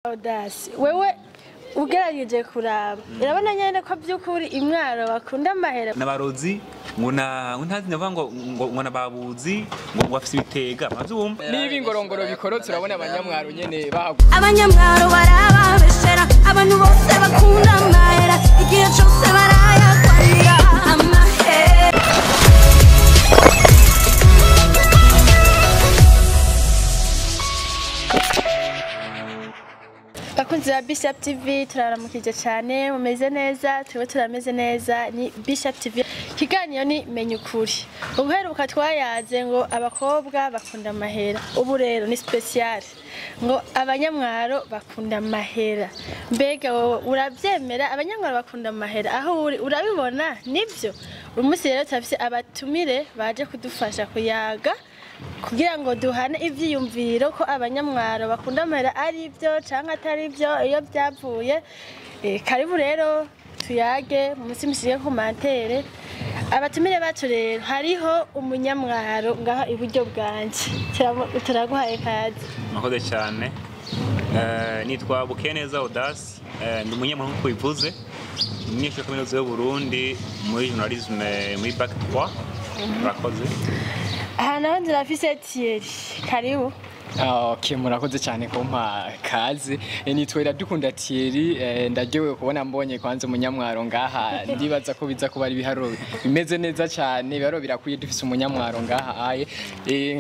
Audace, wewe ugerageje kuraba, urabona nyene ko by'ukuri imwaro bakunda amahera. N'abarozi ngo na ngo ntazi ndavuga ngo nababuzi ngo bafise ibitega muravyumva. Niba ingorongoro bikorotse, urabona abanyamwaro nyene bahaguye. Abanyamwaro barababeshera, abantu bose bakunda amahera, igihe cyose barayakwanira amahera. Bakunzi ba Bishop TV, turaramukije cyane. Mumeze neza? Turiho turameze neza. Ni Bishop TV, ikiganiro ni Menya Ukuri. Ubuheruka twayaze ngo abakobwa bakunda amahera, ubu rero ni special ngo abanyamwaro bakunda amahera. Mbega wowe urabyemera? Abanyamwaro bakunda amahera? Aho uri urabibona nibyo? Uyu munsi rero turafise abatumire baje kudufasha kuyaga kugira ngo duhane ivyiyumviro ko abanyamwaro bakunda amahera ari byo canke atari byo, iyo byavuye. Karibu rero tuyage munsi, musige commentaire. Abatumire bacu rero, hariho umunyamwaro ngaho iburyo bwanje. Turaguhaye kazi. Murakoze cyane. Nitwa Bukeneza Audace. Ndi umunyamwaro nk'uko bivuze, ndi umunyeshuri wa kaminuza y'Uburundi muri journalisme muri bac 3. Murakoze. Aha naho nzirafise Thierry, karibu. Okay, murakoze cyane kumpa kaze. Nitwa Iradukunda Thierry. Ndaryohewe kubona mbonye kwanza umunyamwaro ngaha. Ndibaza ko biza kuba ari ibiharuro bimeze neza cyane, ibiharuro birakwiye dufise umunyamwaro ngaha aye.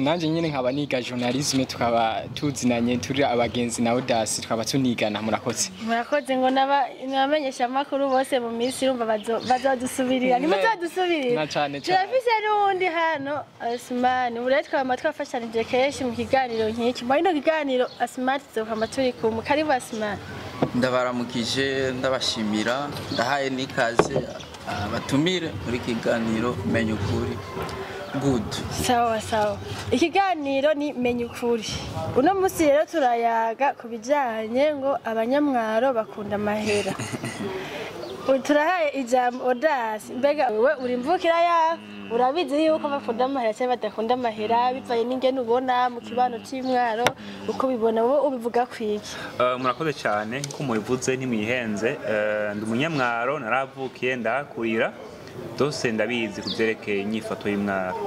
Nanje nyene nkaba niga journalisme, tukaba tuzinanye, turi abagenzi na Audace, tukaba tunigana. Murakoze. Murakoze. Ngo n'abamenyesha amakuru bose mu minsi urumva bazodusubirira, nimuzodusubirira. Na cane cane. Turafise n'uwundi hano, Asumani. Ubu rero twama twafashanije kenshi mu kiganiro nk'iki. Muri ino kiganiro Asumani tuzokama turi kumwe. Karibu Asumani. Ndabaramukije, ndabashimira, ndahaye n'ikaze abatumire muri kiganiro Menya Ukuri. Good. Sawa sawa. Ikiganiro ni Menya Ukuri. Uno munsi rero turayaga ku bijanye ngo abanyamwaro bakunda amahera. Ubu turahaye ijambo Audace. Mbega wewe uri mvukira ya urabizi yuko bakunda amahera cyangwa badakunda amahera, bivanye n'ingene ubona mu kibano c'imwaro, uko bibona wowe, ubivuga kwiki? Murakoze cyane. Nkuko mubivuze, ntimwihenze. Ndi umunyamwaro, naravukiye ndahakurira, dose ndabizi ku byerekeye inyifato y'imwaro.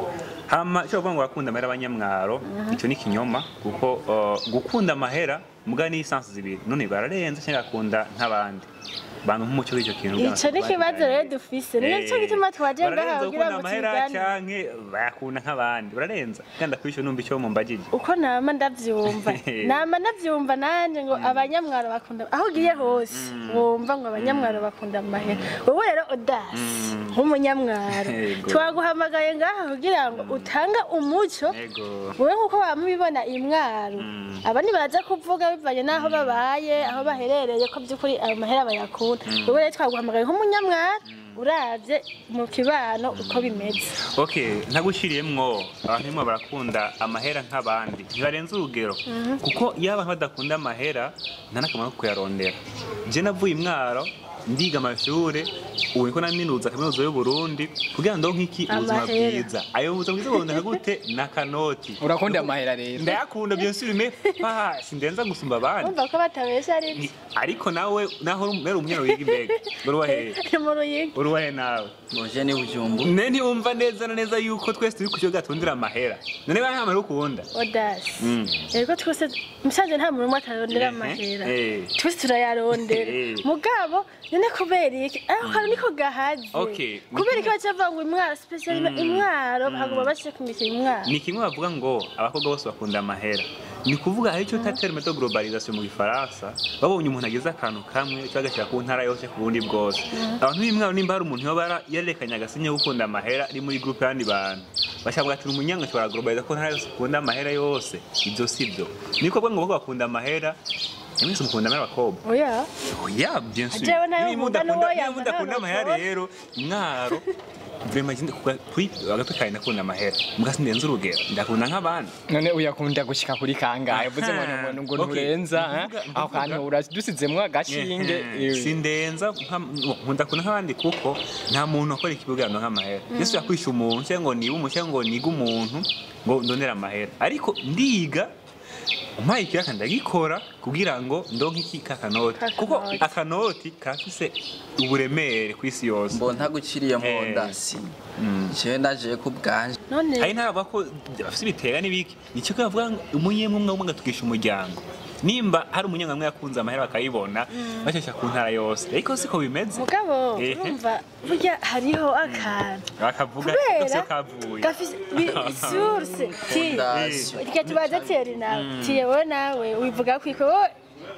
Hama icyo bavuga ngo bakunda amahera abanyamwaro, icyo ni ikinyoma, kuko gukunda amahera muga ni sens zibiri. None bararenze cyangwa bakunda nk'abandi bantu nk'umuco w'icyo kintu? Ico ni ikibazo rero dufise, nico gituma twaje ngaha Bararenze kugira gukunda ngo amahera tubiganire. Canke bayakunda nk'abandi? Bararenza kandi akwisho numva icyo mumbagije. Uko nama ndavyumva, nama ndavyumva nanje ngo abanyamwaro bakunda, aho ugiye hose wumva ngo abanyamwaro bakunda amahera. Wowe rero Audace, nk'umunyamwaro, Yego. twaguhamagaye ngaha kugira ngo utange umuco. Yego. Wowe nkuko wamubibona imwaro, abandi baraza kuvuga bivanye n'aho babaye, aho baherereye, ko by'ukuri ayo mahera bayakunda. Wowe rero twaguhamagaye nk'umunyamwaro, uravye mu kibano uko bimeze. Okay, ntagushiriyemwo, abantu bimwe barakunda amahera nk'abandi, ntibarenze urugero, kuko iyo abantu badakunda amahera nta n'akamaro ko kuyarondera. Je navuye imwaro, ndiga amashure, ubu niko naminuza kaminuza y'u Burundi kugira ngo ndonke iki? Ubuzima Amahera. bwiza. Ayo buzima bwiza burondeka gute? N'akanoti. Urakunda amahera rero? Ndayakunda, bien sûr, mais pas sindenza gusumba abandi. Urumva ko batabesha, ari byo. Ariko nawe naho uri umunyaro wiga, imbega uruwa hehe? Ni mu Ruyigi. Uruwa he nawe? Boje ni Bujumbu. Ne ntiwumva neza na neza yuko twese turi ku kibuga tundira amahera? None ba nta mahera ukunda? Audace, yego, twese musanze nta muntu umwe atarondera amahera. Twese turayarondera. Mugabo none kubera iki aho kantu niko gahaze? Kubera iki baca bavuga ngo imwaro special, imwaro baguma bashira kumikira imwaro? Ni kimwe bavuga ngo abakobwa bose bakunda amahera. Ni kuvuga hari icyo bita terme de globalisation mu gifaransa. Babonye umuntu agize akantu kamwe cyangwa agashyira ku ntara yose, ku bundi bwose. Abantu b'imwaro, nimba hari umuntu yoba yerekanye agasinye ko gukunda amahera ari muri groupe y'abandi bantu, bashaka ati umunyanga ashobora globaliza ko ntara yose ukunda amahera yose. Ibyo si byo. Niko bavuga ngo abakobwa bakunda amahera. Mwese mukunda amahera, abakobwa? Oya. Oya, bien sûr. Jewe nayo Niba nkunda mudakunda n'uwo niba yamba mudakunda ntawe amahera nashobora. rero mwaro vraiment ikindi kuri agatwe kawe, ndakunda amahera muga sindenze urugero, ndakunda nk'abandi. None uyakunda gushika kuri kangahe? Uvuze ngo Okay. nturenza, eh? Aho kantu uradusizemwo agashinge. Sindenza nkunda kuna nk'abandi, kuko nta muntu akora ikibuganiro nk'amahera. Yesu yakwisha umuntu cyangwa ngo nibe umuntu cyangwa ngo nige umuntu ngo ndondere amahera, ariko ndiga. Umpaye ikiraka ndagikora kugira ngo ndonke iki kakanoti, kuko Kakanoti. akanoti karafise uburemere ku isi yose. Mbo ntaguciriye mu ndasi, jewe ndaje ku bwanje. None Hari n'abavuga ko bafise ibitega n'ibiki, nicyo bavuga ngo umunyemwe umwe umwe agatugisha umuryango. Nimba hari umunyamwe yakunze amahera bakayibona bashesha ku ntara yose, ariko siko bimeze. Mugabo urumva burya hariho akantu bakavuga kubera kose kavuye gafise source ti Fondation. reka tubaze Thierry nawe. Thierry, wowe nawe wivuga kwiko wowe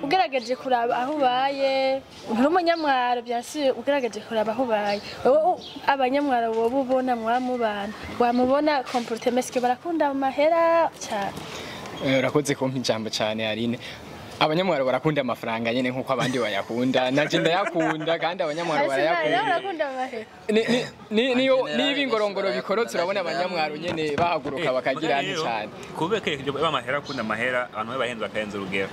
ugerageje kuraba aho ubaye, nturi umunyamwaro byasi, ugerageje kuraba aho ubaye wowe, abanyamwaro wowe ubona mwamubana wamubona comportement, est-ce que barakunda amahera cyane? Urakoze kumpa ijambo cyane, Aline. Abanyamwaro barakunda amafaranga nyene nkuko abandi bayakunda, naje ndayakunda kandi abanyamwaro Ese nawe barayakunda. urakunda amahera? Niyo General niba ingorongoro benshi bikorotse, urabona barayakunda. abanyamwaro nyene bahaguruka bakagira Mugabo ni rero, cyane. Kubera ko ibyo amahera, akunda amahera, abantu be bahenze bakarenza urugero.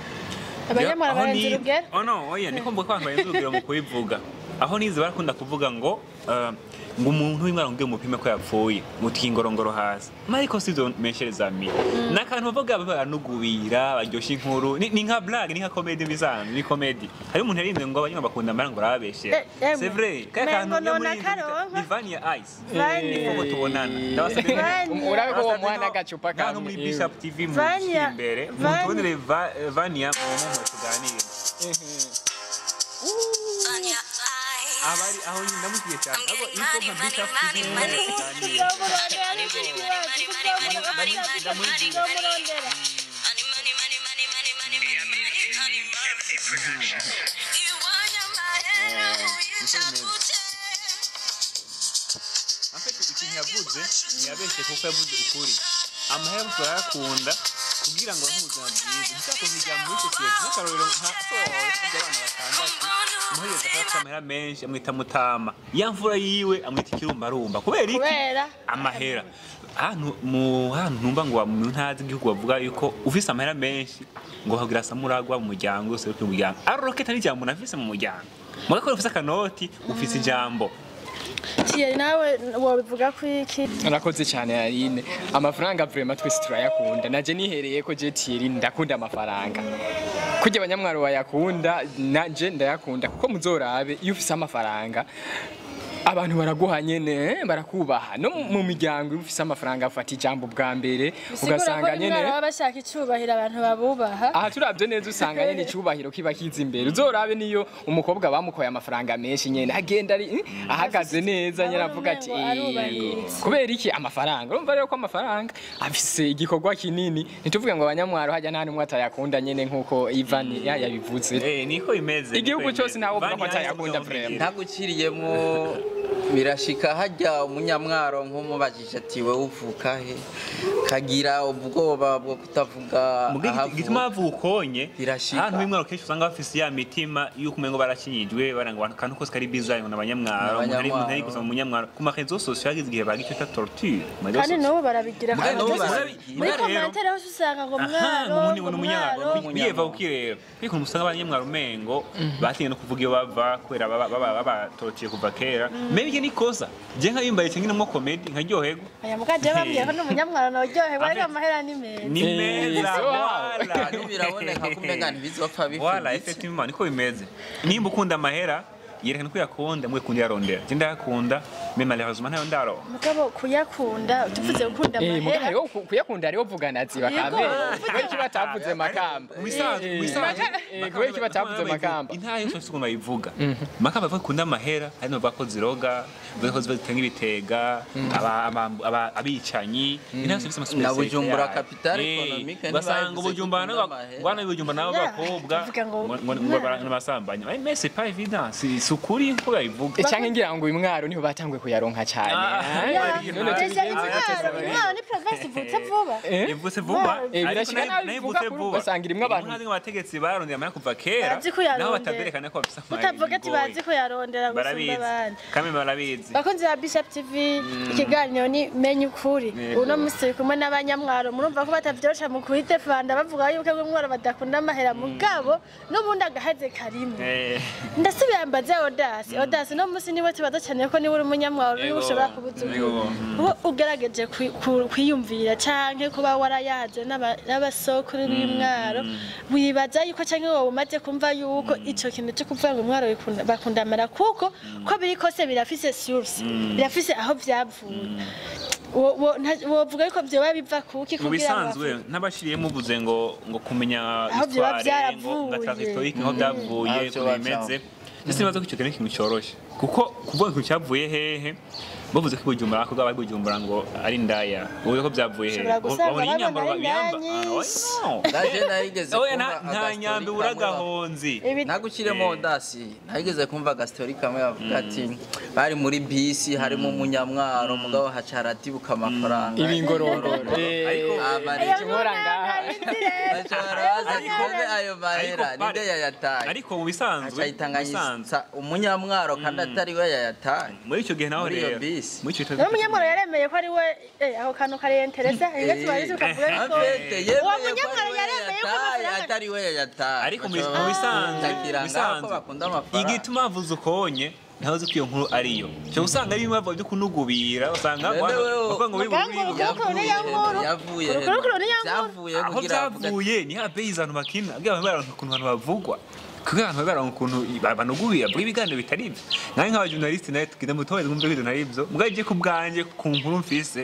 Abanyamwaro Aho barenze urugero? Oh no, oya, niko mvuga ko abantu barenze urugero mu kubivuga. Aho nize barakunda kuvuga ngo ngo umuntu w'imwaro ngo mupime ko yapfuye mutiye ingorongoro hasi. Ariko sivyo meshereza mi. N'akantu bavuga baranugubira, baryoshya inkuru. Ni nka blague, ni nka comedy bisanzwe, ni comedy. Hari umuntu yarinze ngo abanyamwaro bakunda amahera ngo arababeshera. Emwe. C'est vrai. Kaya Mengo kantu yo nona muri karonka. ni Vania Ice. Vania. Niko tubonana. Ndabasabye Vania. Urabe ko uwo mwana agacupa Hano muri kamwe. Bishop TV mu Vania. imbere Vania. mutubonere Vania mu tuganire. Abari aho nyine ndamushyigiye cyane, ahubwo iyo nka Bishop TV tuganire. Tuzomurondera n'ikindi kibazo, tuzomurondera. En fait, ikintu yavuze ntiyabeshye kuko yavuze ukuri. Amahera bose barayakunda kugira ngo bahe ubuzima bwiza, nshaka kujya muri sosiyete nk'akarorero nka so wawe ufite abana batandatu, umuhereza akaba afite amahera menshi, amwita mutama, ya mvura yiwe amwita ikirumbarumba. Kubera iki? Kubera Amahera. Ahantu mu hantu numva ngo mu ntara z'igihugu bavuga yuko ufise amahera menshi ngo hagira samuragwa mu muryango wose mu muryango, aroketa n'ijambo nafise mu muryango, mugakora ufise akanoti ufise ijambo. Thierry, nawe wobivuga ko iki? Urakoze cyane, Aline. Amafaranga vraiment twese turayakunda, naje nihereye ko je Thierry ndakunda amafaranga kurya abanyamwaro bayakunda, nanje ndayakunda, kuko muzorabe iyo ufise amafaranga abantu baraguha nyene, barakubaha no mu miryango. Iyo ufise amafaranga afata ijambo bwa mbere. Bisigura ko Ugasanga imwaro nyene baba bashaka icubahiro, abantu babubaha. Aha turavye neza usanga nyene icubahiro kiba kiza imbere. Uzorabe niyo umukobwa bamukoye amafaranga menshi nyene agenda ari ahagaze neza nyene, avuga ati Umengo arubahiriza. Kubera iki? Amafaranga. Urumva rero ko amafaranga afise igikorwa kinini. Ntituvuge ngo abanyamwaro hajya nta n'umwe atayakunda nyene nkuko Ivan yabivuze. Niko bimeze. Igihugu niko cyose bimeze. ntawe uvuga ko Vania atayakunda Ice vraiment. Ntaguciriyemwo, birashika hajya umunyamwaro nk'umubajije ati wowe uvuka he, kagira ubwoba bwo kutavuga Muga gituma ahavuka. bavuga ukonye. Birashika. Ahantu bimwe kenshi usanga bafise ya mitima yuko umengo barakinyijwe, barangwa akantu kose kari bizarre ngo n'abanyamwaro, umuntu ari umuntu ari gusa mu munyamwaro ku ma réseaux sociaux hageze igihe bagira icyo bita torture mu réseaux Kandi sociaux. n'ubu barabigira. Kandi n'ubu barabigira. Muri Rero- commentaire hose usanga ngo Aha, mwaro, ngo ngo ni umunyamwaro. mwaro. Biyeva ukireba ariko usanga abanyamwaro umengo batinye no kuvuga iyo bava kubera baba batoroteye kuva kera. Maybe ni kosa je nkayimbaye cyangwa mo comedy nkaryoherwa. Aya mukaje bambwiye ko n'umunyamwaro noryoherwa, ariko Amen. amahera ni meza. Ni meza. So wow. Voilà. Kandi biraboneka ko umenga ntibizopfa Voilà, bifuditse. effectivement niko bimeze. Nimba ukunda amahera yerekana ko uyakunda, mwe kundi yarondera. Je ndayakunda, mais malheureusement ntayo ndaronka. Mugabo kuyakunda, tuvuze gukunda Muga amahera, hariho kuyakunda, hariho vugana ziba Yego, kamere. Kubera iki batavuze Makamba? Mu bisanzwe, mu bisanzwe. Kubera iki batavuze Makamba? Intara yose bafise ukuntu bayivuga. Makamba bavuga ko ikunda amahera, hari n'abavuga ko ziroga, bavuga ko ziba zitanga ibitega, abicanyi. Intara yose ifise ama Na spécialité Bujumbura yayo. capitale économique Ugasanga ntibayivuze ko Bujumbura ikunda amahera. bana Bujumbura nabo Yeah, bakobwa bavuga ngo ngo barasambanya. Mais c'est pas évident, si ukuri nko babivuga. Canke ngira ngo imwaro niho batanguye kuyaronka cyane. Ah, Ya, None deja tubigenze gute? Intwaro ni province ivutse vuba. Ivutse vuba. Eh, Ariko birashika nabi nayo bivuga ivutse kuri vuba. ugasanga irimwo abantu. Inka abategetsi barondeye amahera kuva kera, Bazi kuyarondera. naho bataberekana ko bafise amahera. Utavuga ati bigoye. bazi kuyarondera gusumba Barabizi abandi. Kame barabizi. Bakunzi ba Bishop TV, ikiganiro ni Menya Ukuri. Yego. Uno musi turi kumwe n'abanyamwaro, murumva ko batavyorosha mu kubidefanda, bavuga yuko abanyamwaro badakunda amahera, mugabo n'ubundi agahaze karimo. Ndasubira mbaze Odasi. Odasi, no musi niwe tubaza cyane ko niwe uri umunyamwaro. Umunyamwaro niwe Yego. ushobora kubuza ukuri. Yego. Uba ugerageje kwiyumvira canke kuba warayaze n'abasokuru b'imwaro, wibaza yuko canke wowe umaze kumva yuko ico kintu cyo kuvuga ngo imwaro bakunda amara, kuko ko biri kose birafise source, birafise aho vyavuye. Wovuga yuko vyoba biva kuki Mu kugira ngo bisanzwe n'abashiriye muvuze ngo kumenya Aho vyoba histoire, ngo vyaravuye. nga historique aho byavuye, Aho ukuntu vyoba bimeze. Ese nibaza ko icyo kintu ari ikintu cyoroshe, kuko kuvuga ikintu cyavuye hehe, bavuze ko i Bujumbura ko bari Bujumbura ngo ari indaya, uvuze ko byavuye hehe? Ushobora gusanga Babona babona inyambaro ari indaya ah, nyinshi. oya, no. Ndaje narigeze Oya, kumva nta agastori nyambi kamwe uragahonzi. Nagushyiremo dasi, narigeze kumva agastori kamwe bavuga ati bari muri bisi harimo umunyamwaro, mugabo haca haratibuka amafaranga. Ibingorongoro. Ariko- Ayo Nkora ngaha. Baca barabaza ati none ayo mahera Ariko ninde yayataye? Ariko mu bisanzwe, aca yitanganyisa umunyamwaro kandi atari we yayataye. Muri icyo gihe naho Muri iyo rero bisi. muri icyo gihe Rero umunyamwaro yaremeye ko ari we, ako kantu karenteresa iyo tubaye tukavuga yuko Afete yemeye uwo ko ari munyamwaro we yaremeye ko yayataye amafaranga atari we yayataye. Ariko mu bisanzwe, Batakira mu ngaho ko bisanzwe bakunda amafaranga. Igituma avuze ukonye ntawe uzi ko iyo nkuru ariyo cyo usanga ari bimwe byo kunugubira, usanga None wewe- bavuga ngo Mugango urukurukuru niyo nkuru. Yavuye Urukurukuru niyo nkuru. byavuye aho kugira avuge ati, byavuye ni habeyi abantu bakina kugira ngo baronke ukuntu abantu bavugwa, kugira ngo baronke ukuntu banugubira bavuga ibiganiro bitari ibyo. Nanjye nk'aba journaliste nawe tugenda mu tohe twumve ko ibintu ari ibyo, mugabo je ku bwanjye ku nkuru mfise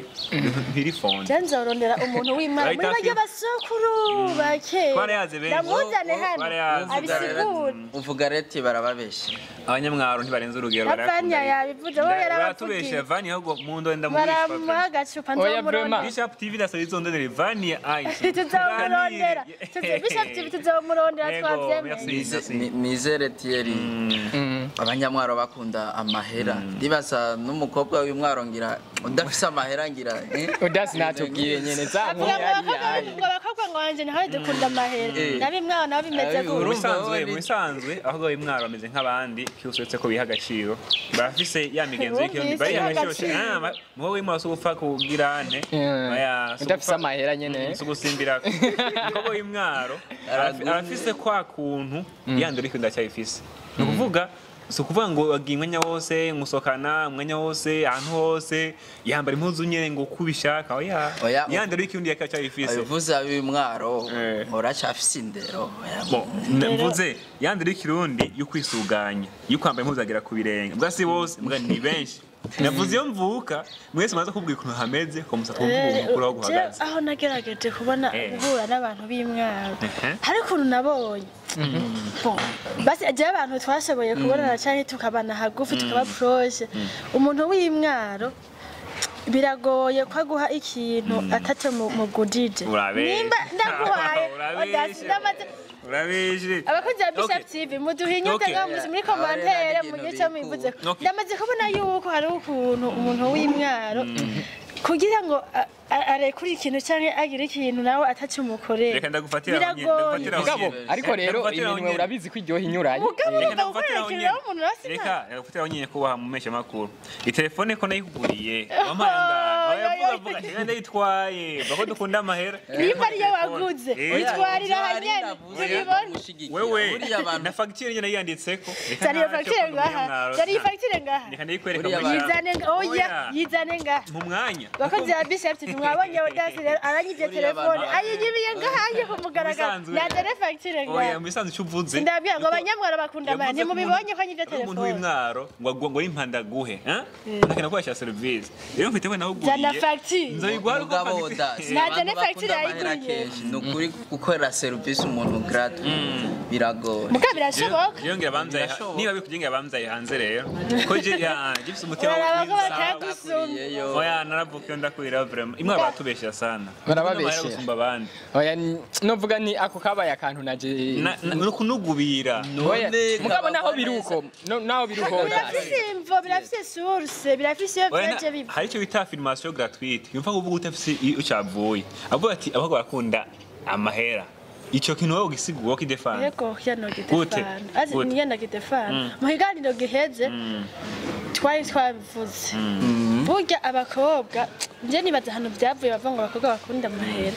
ntiri fonde. Je nzorondera umuntu w'Imana muri barya basokuru ba kera, Twarayaze benshi. ndamuzane hano Twarayaze. abisigure. Uvuga reti barababeshe. Abanyamwaro ntibarenze urugero. Na Vanya yabivuze, we Baratubeshe. yarabavugiye. Vanya ahubwo mu ndo Baramuha ndamwishwa. agacupa, Oya, nzomurondera. vraiment. Bishop TV ndasaba izondonere Vanya Ice. Tuzamurondera. Bishop TV tuzamurondera. Yego, Twavyemeye. merci. Nizere Thierry, abanyamwaro bakunda amahera, ndibaza n'umukobwa w'imwaro ngira udafise amahera ngira eh? Udasi natubwire nyene za nkuru Avuga ngo yari abakobwa yaye. ngo abakobwa ngo wanje nawe dukunda amahera, nabimwabo nabo bimeze Abi, gutya. Mu bisanzwe, Urumva mu bisanzwe ahubwo abimwaro bameze nk'abandi, uretse ko biha agaciro, barafise ya migenzo y'ikirundi, Bumvise bariha agaciro. agaciro. Ah, muho w'imwaro si ugupfa kugira nte. Oya, si Udafise ugupfa- amahera nyene. Si ugusimbira umukobwa w'imwaro arafise kwa kuntu yandura ikirundi aracyabifise. Ni ukuvuga, si ukuvuga ngo agiye umwanya wose nkusokana umwanya wose ahantu hose yambara impuzu nyene ngo uko ubishaka, oya. Oya, Yandura ikirundi aracyabifise. Abivuze ab'imwaro uracafise indero. Oya, Bon, mvuze yandura ikirundi yo kwisuganya, yo kwambara impuzu agera ku birenge, mbwa si bose, mbwa ni benshi. Navuze iyo mvuka, mwese mumaze kubwira ukuntu hameze ko musa twumva ubu mukuru aho Je, guhagaze. aho nagerageje kubona guhura n'abantu b'imwaro, hari ukuntu nabonye. Bon, basi jewe abantu twashoboye kubonana canke tukabana hagufi, tukaba proche, umuntu w'imwaro biragoye ko aguha ikintu ataco mugujije. Urabeshe. Nimba ndaguhaye Urabeshe. odasi ndamaze. Urabeshe. Abakozi ba Bishop Okay. TV, muduhinyuze Okay. ngaho muri commentaire Aho rero mugire ico n'ikintu mwivuze. Okay. Ndamaze kubona yuko hari ukuntu umuntu w'imwaro kugira ngo arekure ikintu canke agire ikintu nawe atakimukorera Reka ndagufatira aho nyene, biragoye. ndagufatira aho Mugabo nyene. ariko rero Ndagufatira aho iminwe nyene. urabizi ko iryoha inyuranye. Mugabo Reka urumva ndagufatira gukorera aho ikintu nyene. nawe umuntu nawe Reka sinka ndagufatira aho nyene kubaha mu mesha makuru. Itelefone ko nayikuguriye. Wampaye angahe? Oya, Oya, vuga oya. vuga, reka ndayitwaye. Bako dukunda amahera. Nimba ariyo waguze, uyitwarira ahanyene Navuze tubibone. ndamushigikira. Wewe Buriya abantu na fagitire nyene yanditseko. Reka Zana iyo ntacyo fagitire kundi ngaha, umunyamwaro. zana iyo fagitire ngaha. Reka ndayikwereka Buriya mu abantu- ijambo. Yizane oya, yizane ngaha. Mu mwanya. Bakozi ba Bishop TV, mwabonye Odasi rero aranyivye Buriya telefone, abantu- ayinyibiye ngaha aje ku mugaragaro. Mubisanzwe. Nazane fagitire Oya, ngaha. mu bisanzwe icyo uvuze. Ndabwira ngo abanyamwaro bakunda amahera, Yavuze ko ntimubibonye ko anyivye umuntu telefone. w'imwaro ngo ngo ari impandaguhe, eh? Ntakenda gukoresha service. Rero mfite we nawuguriye. Zana fagitire. Nzoyiguha ariko Mugabo fagitire. Odasi, Nazane abantu bakunda fagitire amahera yayiguriye. kenshi, ni ukuri gukorera serivisi umuntu gratuit biragoye. Muga birashoboka. Yongera bamzaye Birashoboka. niba bikugenga bamzaye hanze rero. Ko je ya gifise umutima Uraraba ko w'inzara. batagusumba. Nakuriyeyo. Oya, naravuka iyo ndakurira vraiment. Imwe baratubeshya sana. Barababeshya. Gusumba abandi. Oya, novuga ni ako kabaye akantu naje. No kunugubira. Oya, None mugabo naho kabagwa biruko, naho biruko Odasi. Birafise imvo, birafise source, birafise iyo Oya, vyaje biva. hari icyo bita affirmation gratuite. Yumva kuvuga utafise iyo cyavuye. Avuga ati abakobwa bakunda amahera. Ico kintu wowe ugisigura ukidefanda. Yego, yano Gute? gitefana. Azi Gute? niyana gitefana. Mu kiganiro giheze twari twabivuze. Burya abakobwa, nje nibaza ahantu byavuye bavuga ngo abakobwa bakunda amahera.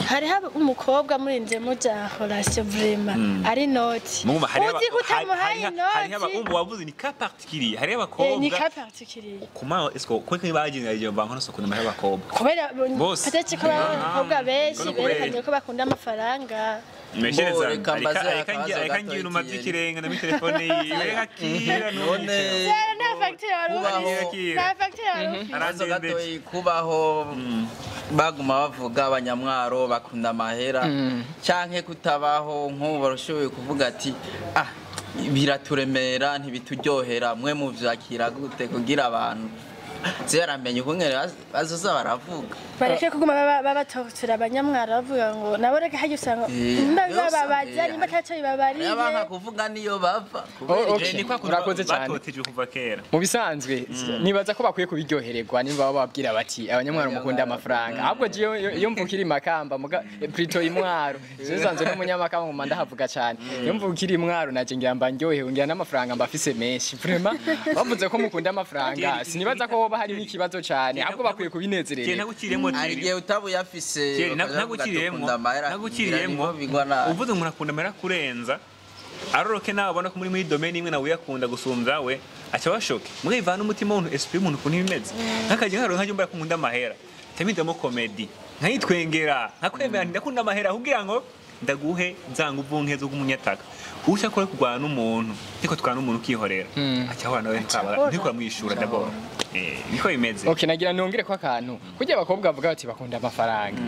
Hariho umukobwa murinze muja relation, vraiment ari noti, Mumva hariho uzi ko utamuhaye hariho inoti. Umva, wavuze ni cas particulier, hariho Ni abakobwa cas particulier. Kuma esko ko bagenera iyo banko no sokunda amahera abakobwa Kubera Bose. peut-être ko abakobwa benshi Kono kubera. berekanye ko bakunda amafaranga. Meshereza. Bo, reka mbaze akabazo areka gato, ngira umaze Etienne. ikirenga na mi telefone yiwe akira. None Rero nta facture wari Kubaho. ufise, nta facture wari ufise. Akabazo Arandembeje. gatoyi, kubaho baguma bavuga abanyamwaro bakunda amahera canke kutabaho, nk'ubu barashoboye kuvuga ati ah, biraturemera, ntibituryohera, mwe muvyakira gute kugira abantu ze baramenya ukungene bazoza baravuga? Bareke kuguma babatortura abanyamwaro bavuga ngo nabo, reka hajya usanga nimba bibababaza, nimba ataco bibabariye. Abanka kuvuga niyo bava kubera Oh, okay. ico. Ni kwa kuntu Urakoze cyane. batotejwe kuva kera. Mu bisanzwe nibaza ko bakwiye kubiryohererwa nimba baba babwira bati abanyamwaro mukunda amafaranga. Ahubwo jewe iyo mvukira i Makamba, muga plutôt imwaro, jewe nsanzwe n'umunyamakamba, nguma ndahavuga cyane. Iyo mvukira imwaro naje ngira mba ndyohewe, ngira n'amafaranga mbafise menshi. Vraiment bavuze ko mukunda amafaranga, sinibaza ko hoba harimo ikibazo cyane, ahubwo bakwiye Thierry, kubinezererwa. ntaguciriyemo. Hari Thierry. igihe utaba uyafise Thierry, bakaja bavuga ntaguciriyemo, dukunda amahera, ntaguciriyemo. ngira niho bigwa nabi. Uvuze umuntu akunda amahera kurenza aroroke, nawe abona ko muri domaine imwe nawe uyakunda gusumbya we, aca bashoke mwivana umutima w'umuntu, esprit y'umuntu ukuntu ibimeze. Nk'akaje nkaro nkajya mbara ko nkunda amahera, tamidamo comedy, nkayitwengera, nkakwemera nti ndakunda amahera kugira ngo ndaguhe za nguvu nke zo kumunyataka. Ushaka kure kurwana n'umuntu, ariko twana n'umuntu ukihorera, aca ahura nawe ntikora mwishura d'abord. Niko bimeze. Okay, nagira nongere ko akantu kugira abakobwa bavuga bati bakunda amafaranga.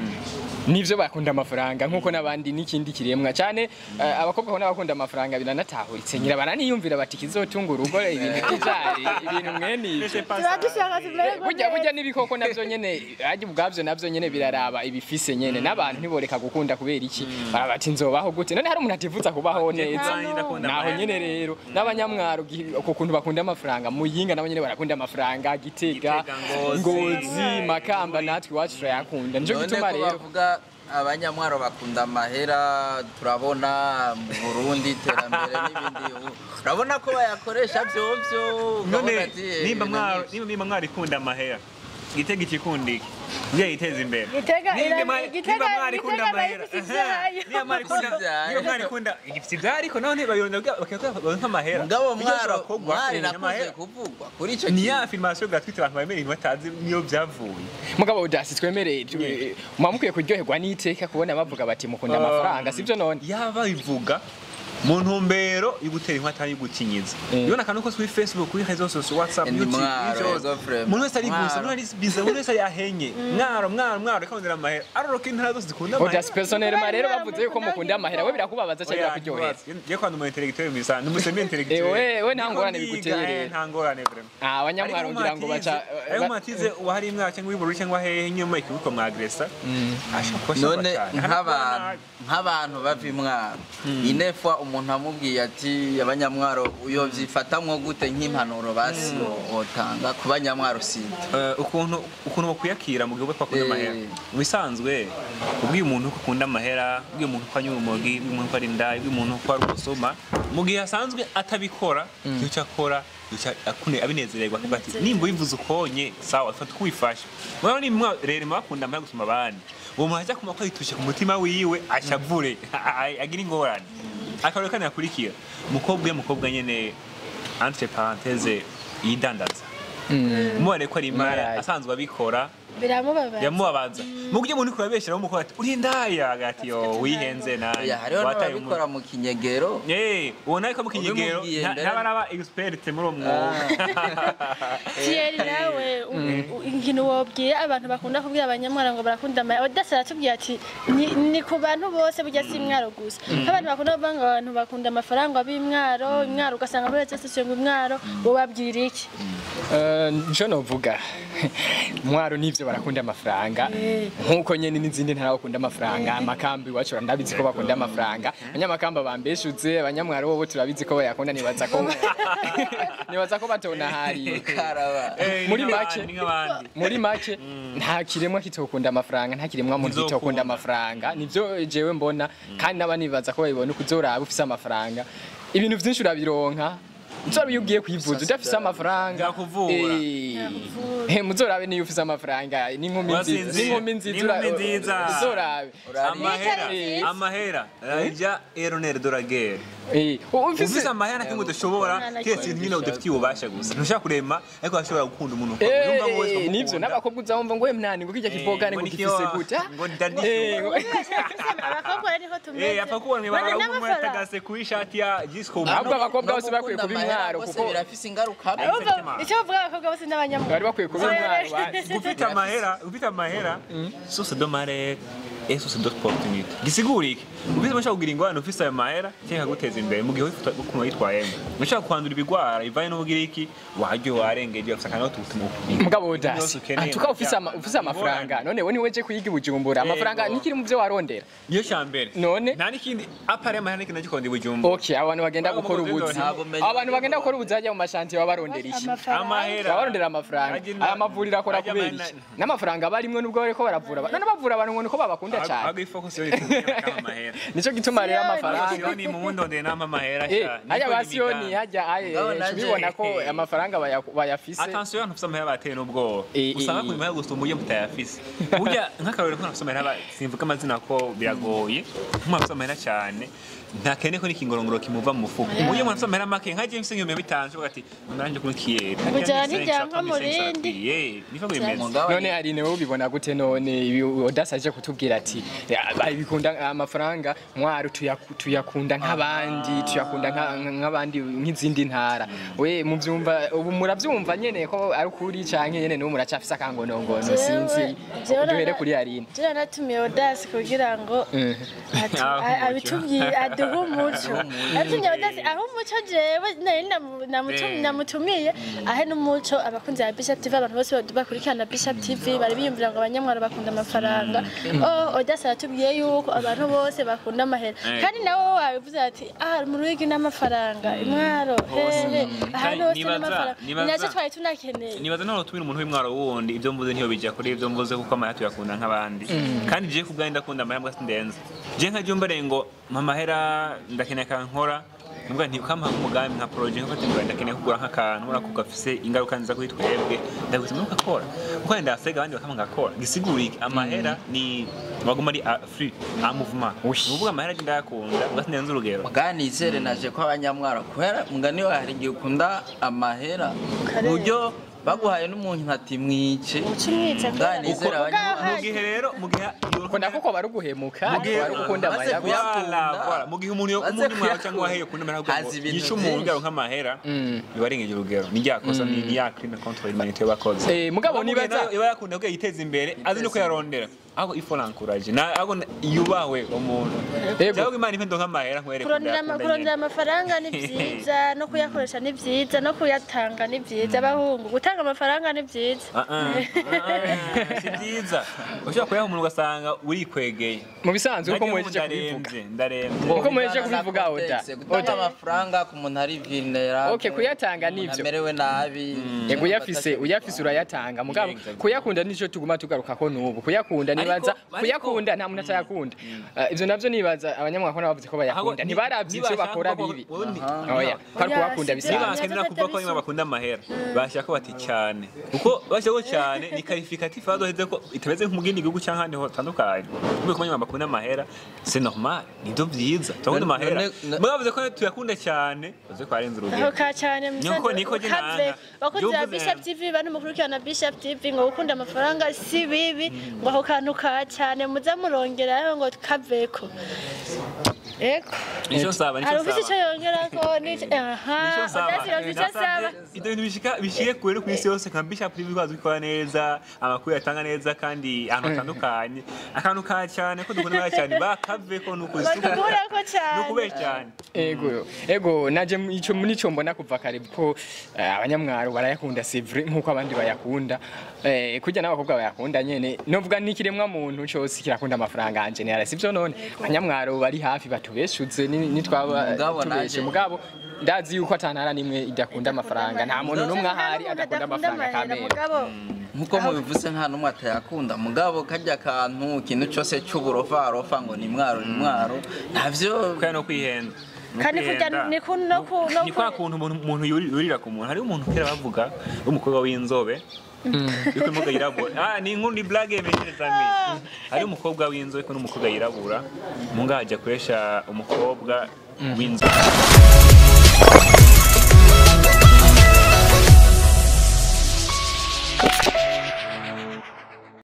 Nivyo, bakunda amafaranga nkuko n'abandi n'ikindi kiremwa cyane. Abakobwa bo n'abakunda amafaranga biranatahuritse, ngira baraniyumvira bati kizotunga urugo, ibintu by'ijari, ibintu mwene ivyo. Tuba dushaka tumererwe Burya neza. N'ibikoko navyo nyene hajya ubwabyo navyo nyene biraraba ibifise nyene, n'abantu ntiboreka gukunda. Kubera iki? Baraba bati nzobaho gute? None hari umuntu atifuza kubaho neza? Ndakunda Naho amahera. nyene rero n'abanyamwaro uko kuntu bakunda amafaranga, Muyinga nabo nyene barakunda amafaranga, Gitega, Gitega, Ngozi. Ngozi, Makamba, natwe iwacu turayakunda, nico None gituma ko rero bavuga abanyamwaro bakunda amahera, turabona mu Burundi iterambere n'ibindi, ubu urabona ko bayakoresha vyovyo, None ukabona ati, nimba ibintu mwaro nk'ivyo. nimba mwari ikunda amahera, Gitega ikikunda iki kugira yiteze imbere? Gitega Nimba Gitega nimba mwari ikunda Gitega nayo amahera, ifise ivyayo. nimba mwari ikunda Ifise ivyayo. nimba mwari ikunda ifite ibyayo, ariko none bayonda bakakora amahera. Mugabo Ibyo mwaro ushobora kugwa, mwari amahera. nakunze kuvugwa kuri ico Ni kintu. ya affirmation gratuite abantu bemera ibintu batazi niyo byavuye. Mugabo udasi twemereye, muba mukwiye kuryoherwa n'iteka kubona bavuga bati mukunda amafaranga, sibyo none? Yaba babivuga mu ntumbero yo gutera inkwata yo gukinyiza. Ubona akantu kose kuri Facebook, kuri réseaux sociaux, WhatsApp, Ni YouTube, mwaro, byose. ego frame. Umuntu wese ari gusa, Mwaro. umuntu wese ari busy, umuntu wese ari ahenye mwaro mwaro mwaro, reka ndera amahera aroroka, intara zose zikunda amahera. Odasi personnellement rero bavuze yuko mukunda amahera, we birakubabaza cyangwa birakuryohera? Ngiye kwanda umu intellectuel misa, ni umusemi intellectuel. We nta Niko ngorane ndiga, biguteye rero. Nta ngorane vraiment. Ah, abanyamwaro ngira ngo baca Ariko mwatize uwahari imwaro cyangwa uw'ibururu cyangwa hehe nyuma ikibuko mwagresa ashobora kuba ashobora None cyane. nk'abantu bava imwaro, inefwa umuntu amubwiye ati abanyamwaro uyovyifatamwo gute, nk'impanuro basi wotanga ku banyamwaro sida? Ukuntu bakwiyakira mu gihe bakunda amahera, mu bisanzwe ubwiye umuntu ko akunda amahera, ubwiye umuntu ko anywa urumogi, ubwiye umuntu ko ari indaya, ubwiye umuntu ko ari umusuma, mu gihe asanzwe atabikora, icyo akora icyo abinezererwa, akavuga ati nimba ubivuze ukonye sawa, fata uko wifashe. Murabona nimba rero bakunda amahera gusumba abandi, uwo muntu ajya kuma ko yitushe ku mutima wiwe, ashavure, agira ingorane. Akarore kandi akurikira umukobwa, iyo umukobwa nyene entre parenthèse yidandaza, umubare ko ari imara Imaraye. asanzwe abikora, Biramubabaza. yamubabaza mu buryo umuntu kurabeshyira umukobwa ati uri indaya, agati yo wihenze nawe. Oya, hariho wataye n'ababikora mu kinyegero. Uwo nawe ko mu kinyegero Ubimubwiye mbere. ntabaraba expert muri uwo mwuga. Thierry, nawe ikintu wobwiye abantu bakunda kubwira abanyamwaro ngo barakunda amahera? Odasi aratubwiye ati ni ku bantu bose, burya si imwaro gusa. Nk'abantu bakunda kuvuga ngo abantu bakunda amafaranga b'imwaro, imwaro ugasanga muri réseaux sociaux ngo imwaro, wobabwira iki? Nico novuga, mwaro nivyo barakunda amafaranga nkuko nyene n'izindi ntara bakunda amafaranga. Amakambi iwacu ndabizi ko bakunda amafaranga, abanyamakamba bambeshutse, abanyamwaro bobo turabizi ko bayakunda, nibaza ko batonahariye. Karaba. Muri Ni make. nk'abandi, ni nk'abandi. Muri make nta kiremwa kitokunda amafaranga, nta kiremwa muntu Ntizokunda. kitokunda amafaranga, nivyo jewe mbona, kandi n'aba nibaza ko babibona. Ukuzoraba ufise amafaranga, ibintu vyinshi urabironka. Uzorabe iyo ugiye kwivuza udafise amafaranga. Ndakuvura. Muzorabe niyo ufise amafaranga n'inkumi nziza, Urasinzira. n'inkumi nziza, N'inkumi nziza. uzorabe. Amahera, Nziza. amahera rya eronere de la guerre. Ufise Ufise amahera nta kimwe udashobora, Nta keretse ibintu nyine udafitiye ububasha gusa. Ntushobora kurema, ariko urashobora gukunda umuntu Eh, ukumva wese ukamukunda. nivyo n'abakobwa uzabumva ngo mnani ngo kirya kibogane ngo ngo gifise nikiwa, gute. ngo ndadisho. Abakobwa rero niko tumeze. Apfa kubona Bane mwibara umwe n'amafaranga. yatagase ku ishati ya disco. Ahubwo abakobwa No bose bakwiye gukunda kuba amahera imwaro rwose kuko birafise ingaruka mbi. Urumva, icyo bavuga abakobwa bose n'abanyamwuga. Bari bakwiye kuba imwaro basi. Gufita amahera, gufita amahera, source de malheur et source d'opportunité. Gisigura iki? Ufise ushobora kugira ingorane ufise ayo mahera cyangwa akaguteza imbere mu gihe wifata ukuntu witwayemo. Ushobora kwandura ibigwara ivanye n'ubugira iki, waryo warengeje ufise akantu tutuma. Mugabo dasi antuka ufise ufise amafaranga none we niweje kuyiga i Bujumbura, amafaranga nikiri mu byo warondera. Niyo cyambere. None? Nta n'ikindi apare amahera n'ikintu nagikunda i Bujumbura. Okay, abantu bagenda gukora ubuzi, Ntabwo menya. abantu bagenda gukora ubuzi hajya mu mashantiye baba barondera iki? Amafaranga. Amahera. Baba barondera amafaranga. Aya mavuriro akora Ajya kubera amahera- iki? N'amafaranga aba arimwo nubwo bariko baravura none bavura abantu ngo niko babakunda cyane. Ahubwo ifocus yo ni amahera. Nico gituma rero Siyoni. amafaranga. Siyoni mu mundondeye nampa amahera sha. Hajya Niko ba Siyoni n'imigambi. hajya aye Mugabo naje- tubibona ko amafaranga bayafise. Attention, abantu bafise amahera bateye n'ubwoba. Usanga ku mahera gusa umuryo mutayafise. Burya nk'akarorero ko bafise amahera simvuga amazina ko biragoye. Nk'umuntu afise amahera cyane ntakene ko n'ikingorongoro kimuva mu mufuko. Umuryo umuntu afise amahera make nka James 5,000 uvuga ati naranje kuri kiyeri. Bujana n'ijyanka murindi. Niko bimeze. Mugabo None ari newe ubibona gute? None ibi Odasa aje kutubwira ati bikunda amafaranga mwaro tuyakunda nk'abandi, tuyakunda nk'abandi nk'izindi ntara. We muvyumva ubu muravyumva nyene ko ari ukuri canke nyene n'ubu muracafise akangonongono? Sinzi, duhere kuri Aline. Jewe natumiye Odasi kugira ngo Aho umuco. abitubwire, aduhe umuco. Natumye Odasi aho umuco, jewe nari namutumiye ahe n'umuco abakunzi ba Bishop TV, abantu bose bakurikirana Bishop TV bari biyumvira ngo abanyamwaro bakunda amafaranga. Oh, Odasi aratubwiye yuko abantu bose bakunda amahera. Kandi nawe wabivuze ati ah, mu Ruyigi n'amafaranga, imwaro hehe, ahantu hose n'amafaranga. Ni nacyo twari tunakeneye. Nibaza none utumira umuntu w'imwaro wundi, ibyo mvuze ntiyo bijya kuri ibyo mvuze kuko amahera tuyakunda nk'abandi. Kandi je kubwanjye ndakunda amahera mbwa sindenze. Je nka jya mbere ngo mpa amahera ndakeneye akankora mbwa nti ukampa nk'umugambi nka projet nkafata ngo ndakeneye kugura nk'akantu ubona ko gafise ingaruka nziza kuri twebwe, ndagusema ukakora kuko wenda ndasega abandi bakampa ngakora. Gisigura iki? Amahera ni baguma ari free a mouvement. Oui. Ni ukuvuga amahera je ndayakunda mbwa sindenze urugero. Mugani naje ko abanyamwaro kubera mugani wawe hari igihe ukunda amahera Ukareba. buryo baguhaye n'umuntu ati mwice. Uca umwica. Mugani nizere abanyamwaro. Mu gihe rero mu gihe Ko nako ko bari uguhemuka, Mugihe- bari ugukunda Maze amahera gusa. kuyakunda. Voilà, voilà. Mu gihe umuntu yo Maze umuntu mwaro kuyakunda. cyangwa waheyo kunda amahera kugira ngo Haza ibintu yice umuntu byinshi. kugira ngo nk'amahera biba arengeje urugero. Ni rya kosa, ni ya crime contre l'humanité bakoze. Mugabo nibaza iba yakunda kugira yiteze imbere azi no kuyarondera. Ahubwo il faut l'encourager. Na ahubwo yubahwe umuntu. Yego. Cyangwa Imana impendo nk'amahera nkwereke Kurondera ndayakunda kurondera nyene. amafaranga ni byiza, no kuyakoresha ni byiza, no kuyatanga ni byiza. Abahungu, gutanga amafaranga ni byiza. Ah, ah. Ah, si byiza. Ushobora kuyaha umuntu ugasanga urikwegeye. Mu bisanzwe uko Nagiye muhejeje kubivuga. ndaremvye, ndaremvye. Uko muhejeje kubivuga, Oda. Gutanga Oda. amafaranga ku muntu ari vulnerable, Okay, kuyatanga umuntu nivyo. amerewe nabi. Yego, uyafise urayatanga, mugabo Yeah, exactly. kuyakunda nico tuguma tugaruka ko nubu kuyakunda nibaza kuyakunda nta muntu atayakunda. Ivyo navyo nibaza abanyamwaka bavuze ko bayakunda, ntibaravye ivyo bakora bibi. Oya, kwari kuwakunda bisanzwe. Niba kuvuga ko niba bakunda amahera bashaka bati cyane kuko bashaka ko cyane ni qualificatif badoheze ko itameze nk'umugindi gihugu cyangwa ahandi hatandukanye kuko kumenya bakunda amahera c'est normal, nibyo byiza turakunda amahera. Mwavuze ko tuyakunda cyane baze ko arenze urugero. Aho ka cyane. Niko niko je nanga. Bakunzi ba Jya uvuze- Bishop TV, bantu mukurikirana Bishop TV, ngo gukunda amafaranga si bibi, ngo ako kantu ka cyane muza murongeraho ngo kaveko. Ego. Nico nsaba, nico Hari ufise icyo nsaba. yongerako n'icyo aha Nico nsaba. Odasi ufise icyo asaba. Ibyo bintu bishika bishike kure ku isi yose nka Bishop TV bazi gukora neza amakuru yatanga neza kandi ahantu hatandukanye akantu ka cyane ko dukunda amahera cyane bakaveko nuko Bakakurako cyane. nukubesha cyane. Ego, ego, naje ico nico mbona kuva kare ko abanyamwaro barayakunda, c'est vrai, nkuko abandi bayakunda. Kurya n'abakobwa bayakunda nyene. Novuga n'ikiremwa muntu cyose kirakunda amafaranga en general, sivyo? None abanyamwaro bari hafi batubeshuze nitwaba Mugabo tubeshe naje- mugabo ndazi yuko atantara nimwe idakunda amafaranga, nta muntu n'umwe ahari adakunda amafaranga kamere. Mugabo Nkuko mubivuze nta n'umwe atayakunda, mugabo karya kantu ikintu cyose cy'uburofarofa ngo ni mwaro ni mwaro ntavyo. Kubera no kwihenda. Kandi kurya Nukwihenda. ni ku no ku no Ni kwa kuntu umuntu yurira ku muntu. Hariho umuntu kera bavuga w'umukobwa w'inzobe yuko umukobwa yirabura. Ah, ni inkuru, ni blague, mes chers amis. Hariho umukobwa w'inzobe ko n'umukobwa yirabura, munga ajya kuresha umukobwa w'inzobe.